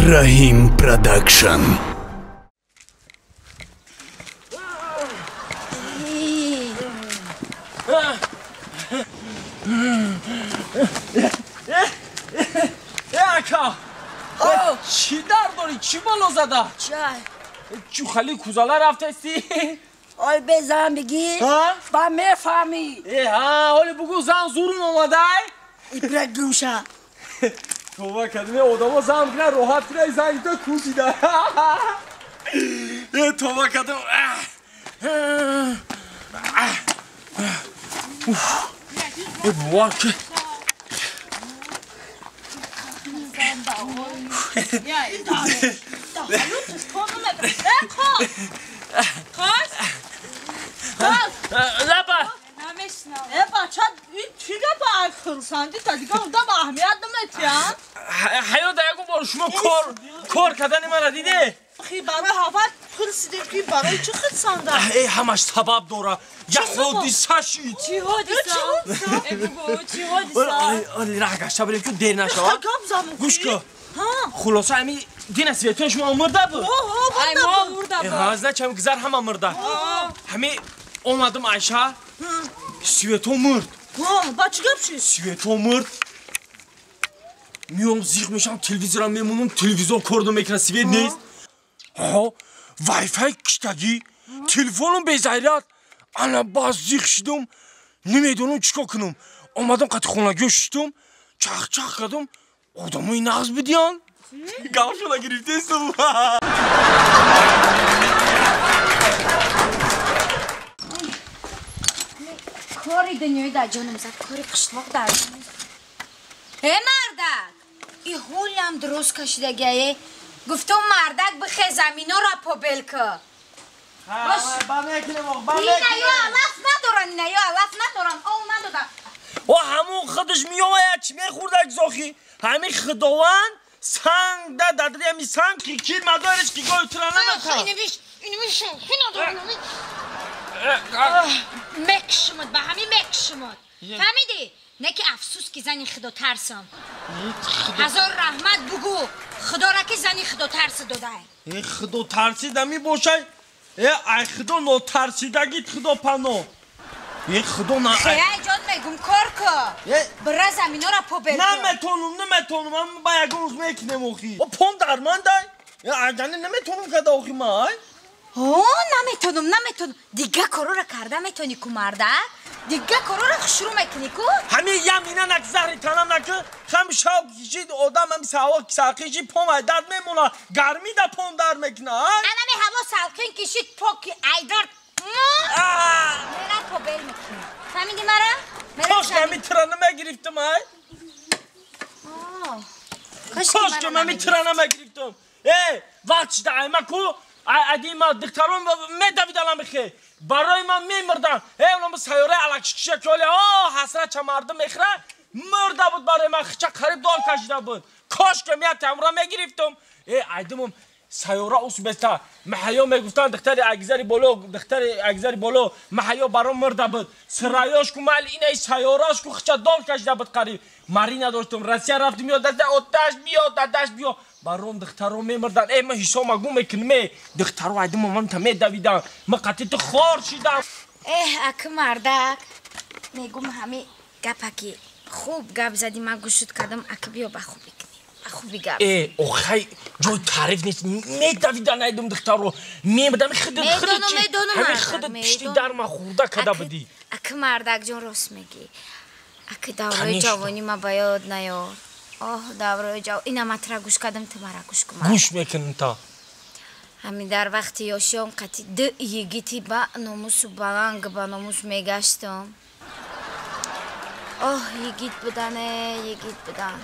Раҳим Продакшн. Ака, чӣ дард дорӣ? Чӣ бало зада? Чӯ хали кузала рафтасти? Ой, безан бигӣ, ба мефаҳмӣ. Ҳоли бугӯ, зан зурун омадай? Ибра гумша. Това кадме одамо зан кунад, роҳат кунад, зан гифта кӯзида. Това кадм. Бовар ки лаба. Э, бача, ин чӣ гапа хурсандӣ та дига одам аҳамият наметиҳанд? Ҳаё да ягон бор шумо кор кардани мара диде? Хи барои ҳават хурсидем, ки барои чӣ хурсанда? Э, ҳамаш сабаб дора. Як ҳодиса шид. Чӣ ҳодиса? Э, бугӯ, чӣ ҳодиса? Оли раҳ гашта бирем, ки дер нашавад. Гап занм. Гӯш кун. Хулоса, ами дина светои шумо мурда буд? Ай, мо мурда буд. Значит, ами гузар ҳама мурда. Ҳами омадам, Айша, свето мурд. Ба чӣ гап шид? Свето мурд. Миём, зиқ мешавам, телевизорам мемонам, телевизор кор намекунад, свет нест. Вайфай киштагӣ, телефоном безайрат. Ана баз зиқ шидум, намедонам чӣ кор кунам. Омадам, қати хонагиҳо шиштум, чах-чах кардам, одамои нағз бидиян. Гапшона гирифтестум. Кори дунёи дар ҷонам зад, кори қишлоқ дар ҷонам зад. Э, мардак, и ҳолиам дуруст кашидагиае. Гуфтум, мардак, бихе, заминора побел ка. Ина ё алаф надоран, ина ё алаф надоран, ов надодан. О, ҳамун худаш меояд, чӣ мехӯрдак зохӣ? Ҳамин худованд санг да дадри ҳами санг кикир мадориш ки гои тура намата. Инамиш, инамиш, надорам. Мекшумад, ба ҳамин мекшумад. Фаҳмидӣ? Не ки афсӯс ки зани худотарсам. Ҳазор раҳмат бугӯ худора, ки зани худотарса додай. Э, худотарсида мебошай? Э, ай худо нотарсидагит худо пано. Э, худо на. Ай ҷон, мегум, кор ку. Бира, заминора побел ку. Наметонум, наметонум, ам ба ягон рӯз мекунем охи. О, пом дармандай? Э, айдани наметонум када охи ма, ай? О, наметонум, наметонум. Дига корора карда метонӣ ку, мардак? Дига корора хушрӯ мекунӣ ку? Ҳамин ямина нак заҳри танам наки, хам шавқ кишид одам, ҳами саҳво салқин шид, пом ай дард мемона, гармӣ да пом дард мекуна, ай? Анами ҳаво салқин кишид, поки айдард. Мера побел мекунӣ. Фаҳмидӣ мара? Кош ки ҳами тира намегирифтам, ай? Кош ки ҳами тира намегирифтам. Э, вақт шида, айма ку? Адима духтарон медавидалам бихе. Барои ман мемурдан. Э, онам сайёраи алакшикиша ки оли о ҳасрат ча мардум мехӯра, мурда буд барои ман, хича қариб дол кашида буд. Кош ки мия тамра мегирифтум. Э, айдумум сайёра усбеста. Маҳаё мегуфтанд духтари агзари боло, духтари агзари боло, маҳаё баром мурда буд. Сираёш ку майли инаи сайёраш ку хича дол кашида буд қариб. Марина доштум, Россия рафтим, ё дада оташ биё, дадаш биё. Баром духтаро мемурдан. Э, ман ҳисома гум мекунам, э. Духтаро айдумум ман та медавидан. Ман қатъи ту хор шидам. Эҳ, аки мардак, мегум, ҳами гапа ки хуб гап задӣ, ман гӯшуд кардам, аки биё ба хубӣ кунем. Ба хубӣ гап. Э, охай, ҷои таъриф нест. Медавидан айдум духтаро. Мемурдам худат худат. Медонам, медонам, ҳами мардак, худат пишти медонам. дар ма хурда када будӣ. Аки мардакҷон, рост мегӣ. Аки давраи Конечно. ҷавонӣ ма ба ёд наёр. Оҳ, давраи ҷав. Ина ма тура гӯш кардам, ту мара гӯш кун. Гӯш мекунам та. Ҳамин дар вақти ёшиём қати ду йигити ба номусу баланг ба номус мегаштам. Оҳ, йигит будане, йигит будан.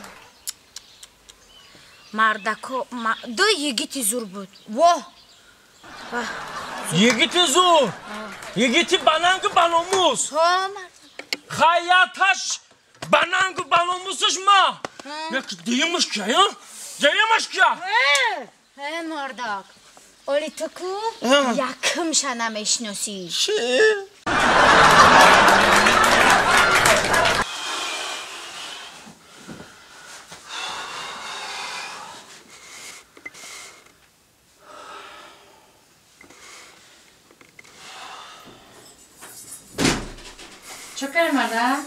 Мардако, ду йигити зур буд. Воҳ! Ваҳ. Йигити зур. Йигити банангу ба номус. Ҳо, мардак. Хаяташ банангу ба номусаш ма. Як деямаш кия, я? Деямаш кия? Э, мардак. Оли ту ку якумша намешиносӣ. Чӣ? Чо кардем, марда?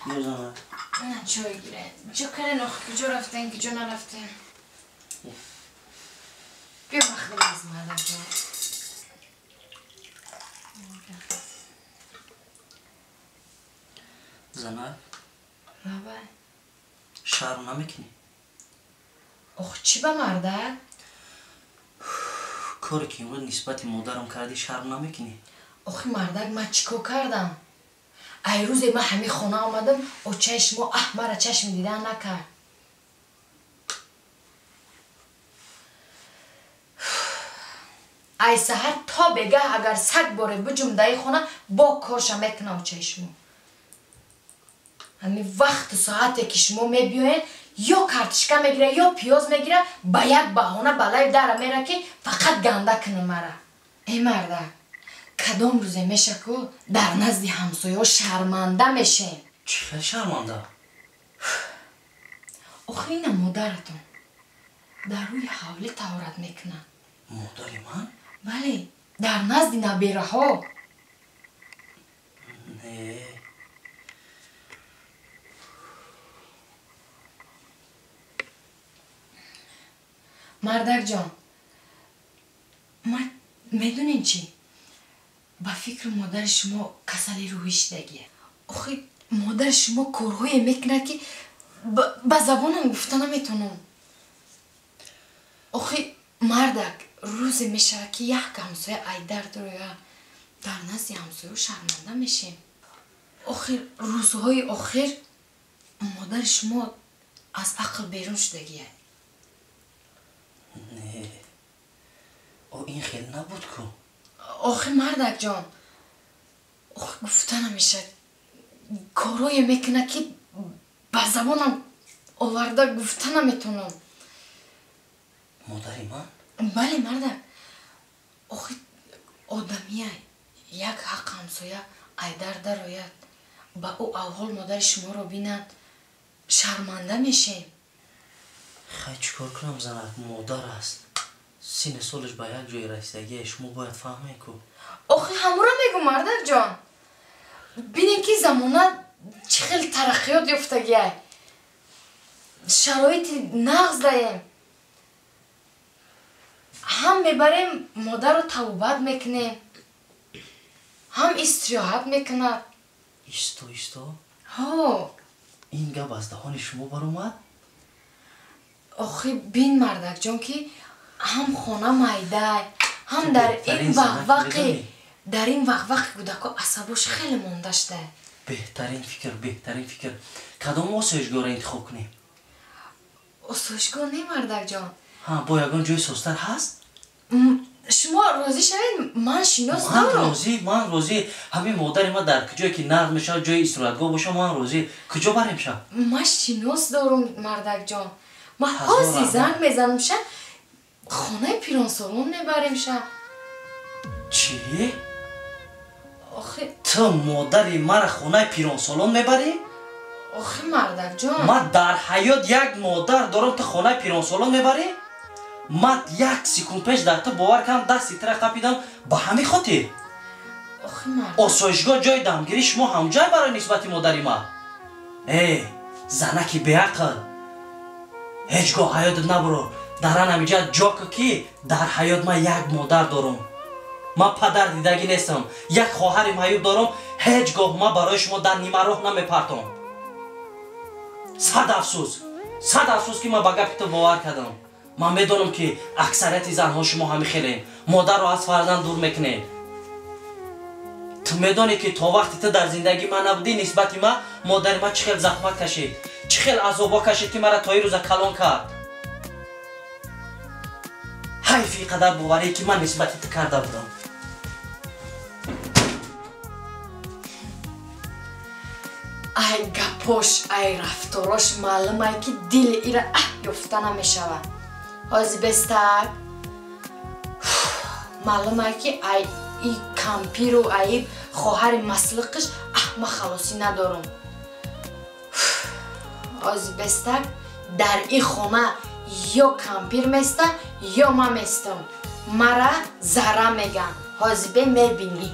Бозана. На чой гире. Чо кардем, охи куҷо рафтем, куҷо нарафтем? Биё махлим аз мардаҷон. Зана? Лабай. Шарм намекунӣ? Ох, чӣ ба мардак? Коре ки имрӯз нисбати модарам кардӣ шарм намекунӣ? Охи мардак, ман чӣ кор кардам? Ай рӯзе ман ҳамин хона омадам, очаи шумо аҳ мара чашми дидан накард. Ай саҳар то бегаҳ агар саг боре биҷумдаи хона бо корша мекуна очаи шумо. Ҳамин вақту соате ки шумо мебиёед, ё картишка мегира, ё пиёз мегира, ба як баҳона балаи дара мера ки фақат ганда кунам мара. Эй мардак, кадом рӯзе меша ку дар назди ҳамсояҳо шарманда мешем? Чӣ хел шарманда? Охи ина модаратон дар рӯи ҳавлӣ таҳорат мекунад. Модари ман? Бале, дар назди набераҳо. Не. Мардакҷон, ман медонем чӣ? Ба фикри модари шумо касали рӯҳӣ шидагие. Охи модари шумо корҳое мекунад ки ба забонам гуфта наметавонам. Охи мардак, рӯзе мешавад ки як ҳамсоя айдар дороя, дар назди ҳамсояҳо шарманда мешем. Охир рӯзҳои охир модари шумо аз ақл берун шудагие. Не, о ин хел набуд ку. Охи мардакҷон, охи гуфта намешавад, корҳое мекунад ки ба забонам оварда гуфта наметавонам. Модари ман? Бале мардак, охи одамия як ҳақ ҳамсоя айдар дарояд, ба ӯ авҳол модари шуморо бинад, шарманда мешем. Хай чӣ кор кунам, занак, модар аст. Синни солаш ба як ҷое расидагие, шумо бояд фаҳмед ку. Охи ҳамура мегӯ мардакҷон. Бинед ки замона чӣ хел тараққиёт ёфтагиай. Шароити нағз даем. Ҳам мебарем модарро тавбат мекунем, ҳам истироҳат мекунад. Исто, исто? Ҳо. Ин гап аз даҳони шумо баромад? Охи бин мардакҷон ки ҳам хона майдай, ҳам дар ин вақвақи дар ин вақвақи кӯдако асабош хеле монда шуда. Беҳтарин фикр, беҳтарин фикр. Кадом осоишгоҳро интихоб кунем? Осоишгоҳ не мардакҷон. Ҳа, бо ягон ҷои созтар ҳаст? Шумо розӣ шавед, ман шинос дорам. Ман розӣ, ман розӣ. Ҳамин модари ман дар куҷое ки нағз мешавад, ҷои истироҳатгоҳ бошад, ман розӣ. Куҷо барем шаб? Ман шинос дорам мардакҷон. Ман ҳозир занг мезанам ша, хонаи пиронсолон мебарем ша. Чӣ? Охи ту модари мара хонаи пиронсолон мебарӣ? Охи мардакҷон, ман дар ҳаёт як модар дорам, ту хонаи пиронсолон мебарӣ? Ман як секунд пеш дар ту бовар кардам, дасти тура қапидам ба ҳамин хотир. Охи мард, осоишгоҳ ҷои дамгирӣ шумо ҳамҷой барои нисбати модари ман. Э, занаки беақл, ҳеҷ гоҳ ҳаётат набуро. Дар анамиҷа ҷо ку ки дар ҳаёт ман як модар дорам. Ман падар дидагӣ нестам, як хоҳари маъюб дорам. Ҳеҷ гоҳ ман барои шумо дар нимароҳ намепартом. Сад афсӯс, сад афсӯс ки ман ба гапи ту бовар кардам. Ман медонам ки аксарияти занҳо шумо ҳамин хелен, модарро аз фарзанд дур мекунед. Ту медонӣ ки то вақте ту дар зиндагии ман набудӣ, нисбати ман модари ман чӣ хел заҳмат кашид, чӣ хел азобҳо кашид ки мара то ин рӯза калон кард. Ҳайфи ин қадар боварие ки ман нисбати ту карда будам. Ай гапош, ай рафторош маълумай ки дили ира аҳ ёфта намешавад. Ҳозир бестак маълумай ки ай и кампиру ай хоҳари маслиқиш аҳ ман халосӣ надорам. Ҳозир бестак дар ин хона ё кампир места, ё ман местам. Мара зара меган. Ҳозир бе мебинӣ.